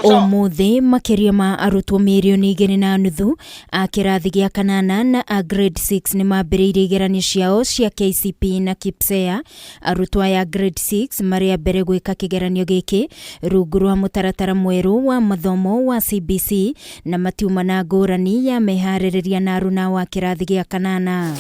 Ũmũthĩ makĩria ma arutwo mirioni 2.5 a kĩrathi gĩa kanana na a grade 6 nĩ mambĩrĩirie igeranio ciao cia KCPE na KPSEA. Arutwo aya grade 6 marĩ a mbere gwĩka kĩgeranio gĩkĩ rungu rwa mũtaratara mwerũ wa mathomo wa CBC, na matiuma na ngũrani ya meharĩrĩria na aruna wa kĩrathi gĩa kanana.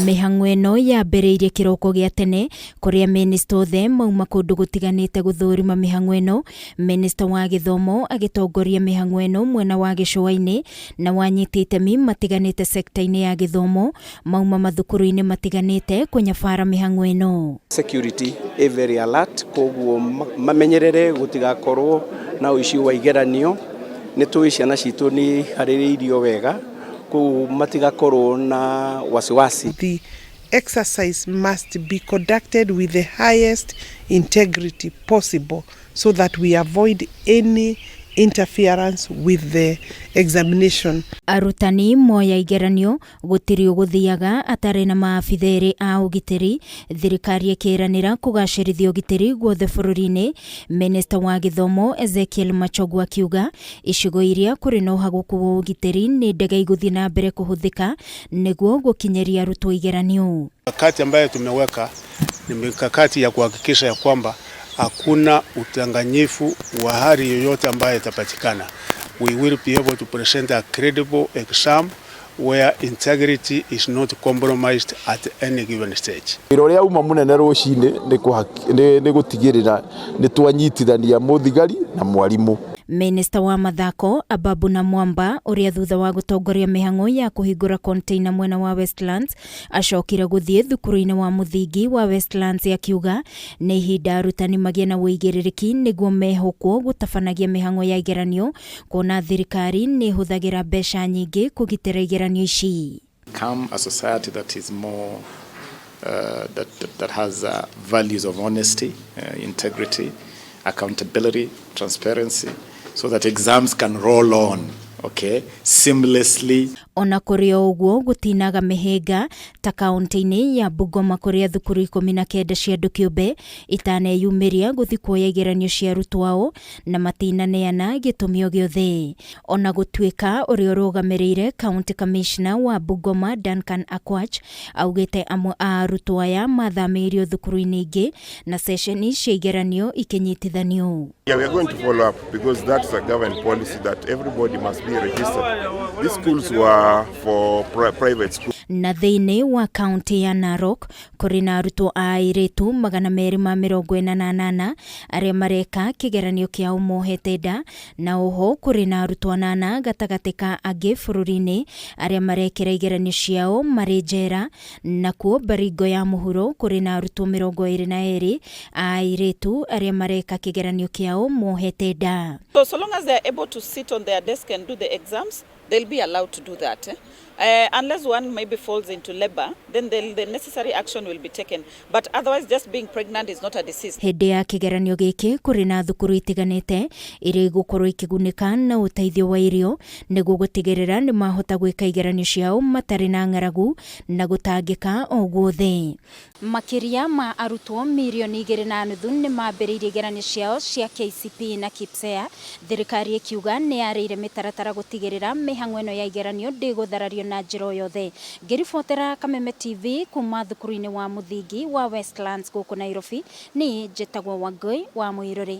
Mĩhang'o ĩno yambĩrĩirie kĩroko gĩa tene, kũrĩa mĩnĩsta othe mauma kũndũ gũtiganĩte gũthũrima mĩhang'o ĩno. Mĩnĩsta wa gĩthomo agĩtongoria mĩhang'o ĩno mwena wa gĩcũa-inĩ, na wanyiti itemi matiganĩte sekta-inĩ ya gĩthomo mauma mathukuru-inĩ matiganĩte kũnyabara mĩhang'o ĩno. Security ĩ very alert, koguo mamenyerere gũtigakorwo na ũici wa igeranio. Nĩ tũĩ ciana citũ nĩ iharĩrĩirio wega, koguo matigakorwo na wasiwasi. The exercise must be conducted with the highest integrity possible so that we avoid any interference with the examination. Arutani moya igeranio gũtirĩ ũgũthiaga atarĩ na maabitha erĩ a ũgitĩri. Thirikari ĩkĩranĩra kũgacĩrithia ũgitĩri guothe bũrũri-inĩ. Minista wa gĩthomo Ezekiel Machogu akiuga icigo iria kũrĩ na ũhagũku wa ũgitĩri nĩ ndege igũthiĩ na mbere kũhũthĩka nĩguo gũkinyĩria arutwo igeranio. Mikakati ambayo tumeweka ni mikakati ya kuhakikisha ya kwamba hakuna udanganyifu wa hali yoyote ambayo itapatikana. We will be able to present a credible exam where integrity is not compromised at any given stage. Wĩra ũrĩa uma mũnene rũcinĩ nĩ gũtigĩrĩra nĩ twanyitithania mũthigari na mwarimũ. Minista wa mathako Ababu Namwamba, ũrĩa thutha wa gũtongoria mĩhang'o ya kũhingũra container mwena wa Westlands acokire gũthiĩ thukuru-inĩ wa mũthingi wa Westlands, akiuga nĩ ihinda arutani magĩe na ũigĩrĩrĩki nĩguo mehokwo gũtabanagia mĩhang'o ya igeranio, kuona thirikari nĩ ĩhũthagĩra mbeca nyingĩ kũgitĩra igeranio ici. Become a society that is more that has values of honesty, integrity, accountability, transparency, so that exams can roll on, okay, seamlessly. Ona kũrĩ o ũguo, gũtinaga mĩhĩnga ta kaunti-inĩ ya Bungoma, kũrĩa thukuru 19 cia andũ kĩũmbe itaneyumĩria gũthiĩ kuoya igeranio cia arutwo ao na matinaneana gĩtũmi o gĩothe. Ona gũtuĩka ũrĩa ũrũgamĩrĩire county commissioner wa Bungoma Duncan Akwach augĩte amwe a arutwo aya mathamĩirio thukuru-inĩ ingĩ na ceceni cia igeranio ikinyitithanio. Yeah, we are going to follow up because that's a government policy that everybody must be registered. These schools were for private schools. Na thĩinĩ wa kaunti ya Narok kũrĩ na arutwo a airĩtu 248 arĩa mareka kĩgeranio kĩao mohete nda, na oho kũrĩ na arutwo anana gatagatĩ ka angĩ bũrũri-inĩ arĩa marekĩra igeranio ciao marĩ njera. Nakuo Baringo ya mũhuro kũrĩ na arutwo 22 a airĩtu arĩa mareka kĩgeranio kĩao mohete nda. So long as they're able to sit on their desk and do the exams, they'll be allowed to do that. Eh? Unless one maybe falls into labor, then the necessary action will be taken. But otherwise, just being pregnant is not a disease. Hĩndĩ ya kĩgeranio gĩkĩ kũrĩ na thukuru itiganĩte iria igũkorwo ikĩgunĩka na ũteithio wa irio nĩguo gũtigĩrĩra nĩ mahota gwĩka igeranio ciao matarĩ na ng'aragu na gũtangĩka o guothe. Makĩria ma arutwo mirioni 2.5 nĩ mambĩrĩirie igeranio ciao cia KCPE na KPSEA. Thirikari ĩkiuga nĩ yarĩire mĩtaratara gũtigĩrĩra mĩhang'o ĩno ya igeranio ndĩgũtharario na njĩra o yothe. Ngĩribotera Kameme TV kuma thukuru-inĩ wa mũthingi wa Westlands gũkũ Nairobi, niĩ njĩtagwo Wangũi wa Mũirũrĩ.